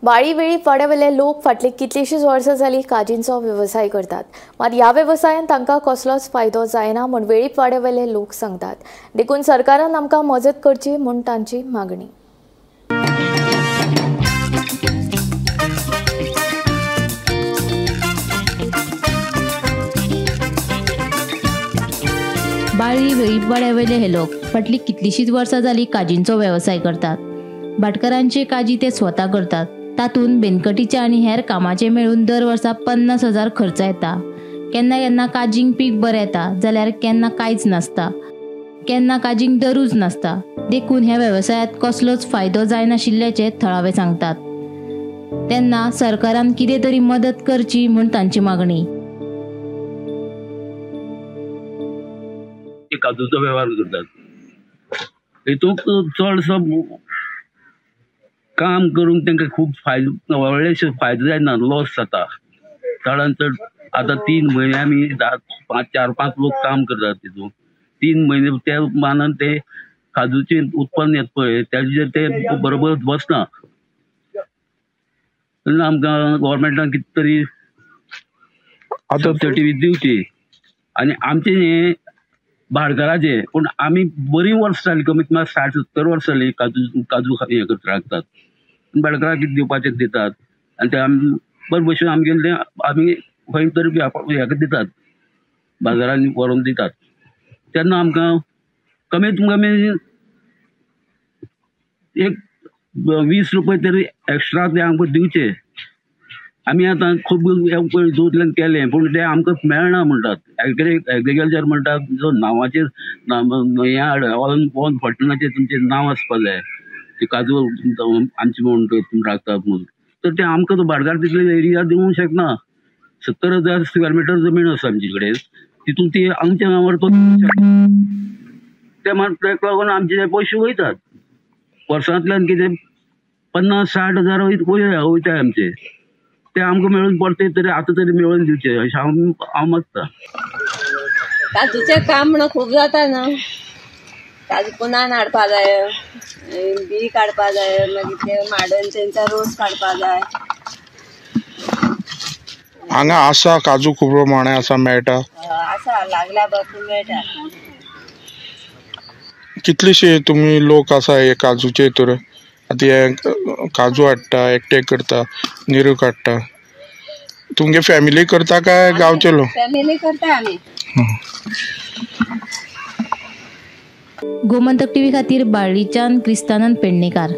बाळी वेळीप वाड्यावेले लोक फाटली कितलीशीच वर्सां जाली काजींचो वेवसाय करतात, मात ह्या वेवसायान तांकां कसलोच फायदो जायना म्हूण वेळीप वाड्यावेले लोक सांगतात. देखून सरकारान आमकां मजत करची म्हूण तांची मागणी. बाळी वेळीप वाड्यावेले हे लोक फाटली कितलीशीच वर्सां जाली काजींचो वेवसाय करतात. भाटकारांचे काजी ते स्वता करतात. तातूंत बेनकटीचे आनी हेर कामाचे मेळून दर वर्सा 50,000 खर्च येता. केन्ना केन्ना काजींक पीक बरें येता जाल्यार केन्ना कांयच नासता, केन्ना काजींक दरूच नासता. देखून ह्या वेवसायांत कसलोच फायदो जायनाशिल्ल्याचें थळावे सांगतात. तेन्ना सरकारान कितें तरी मदत करची म्हूण तांची मागणी. काजूचो वेव्हार करतात हेतूंत चडसो काम करून तांकां खूब फायदो, व्हडलेशे फायदो जायना, लॉस जाता चडान चड. आतां 3 म्हयने आमी 4-5 लोक काम करतात तितून 3 म्हयने त्या मानान ते काजूचें उत्पन्न येता पळय ताजेर ते बरोबर बसना. तेन्ना आमकां गव्हर्मेंटान कितें तरी सबसिडी दिवची. आनी आमचें हें भाटकाराचें, पूण आमी बरीं वर्सां जालीं, कमीत कमी 60-70 वर्सां जालीं काजू काजू हें करता राखतात. भाटकाराक कितें दिवपाचें दितात आनी ते आमी बरें भशेन आमगेलें तें आमी खंय तरी हेका दितात, बाजारान व्हरोन दितात. तेन्ना आमकां कमीत कमी एक 20 रुपये तरी एक्स्ट्रा ते आमकां दिवचे. आमी आतां खूब हितूंतल्यान केलें पूण तें आमकां मेळना म्हणटात. एग्रीकल्चर म्हणटात जो नांवाचेर हें हाड ऑन फॉर्टुनाचेर तुमचें नांव आसपा जाय, ते काजू आमचे म्हूण तुमी राखतात म्हणून, तर ते आमकां तो भाटकार तितले एरिया दिवंक शकना. 70,000 स्क्वेअर मिटर जमीन आसा आमचे कडेन, तितून ती आमच्या नांवार तो ते मात ताका लागून आमचे पयशे वयतात वर्सांतल्यान कितें 50-60 हजार वयता आमचे, ते आमकां मेळून पडते तरी आतां तरी मेळून दिवचे अशें हांव मागता. काजूचें काम म्हणून खूब जाता न्हू, काजू पुनान हाडपा जाय, बी काडपा जाय, मागीर ते माडन तेंचा रोस काडपा जाय. हांगा आसा काजू खूब प्रमाणे आसा, मेळटा आसा, लागल्या भरपूर मेळटा. कितलेशे तुमी लोक आसा हे काजूचे हितूर? आतां हे काजू हाडटा, एकटे करता, निरो काडटा, तुमगे फॅमिली करता काय गांवचे लोक? फॅमिली करता आमी. गोमंतक टीव्ही खातीर बाळ्ळीच्यान क्रिस्तानंद पेडणेकार.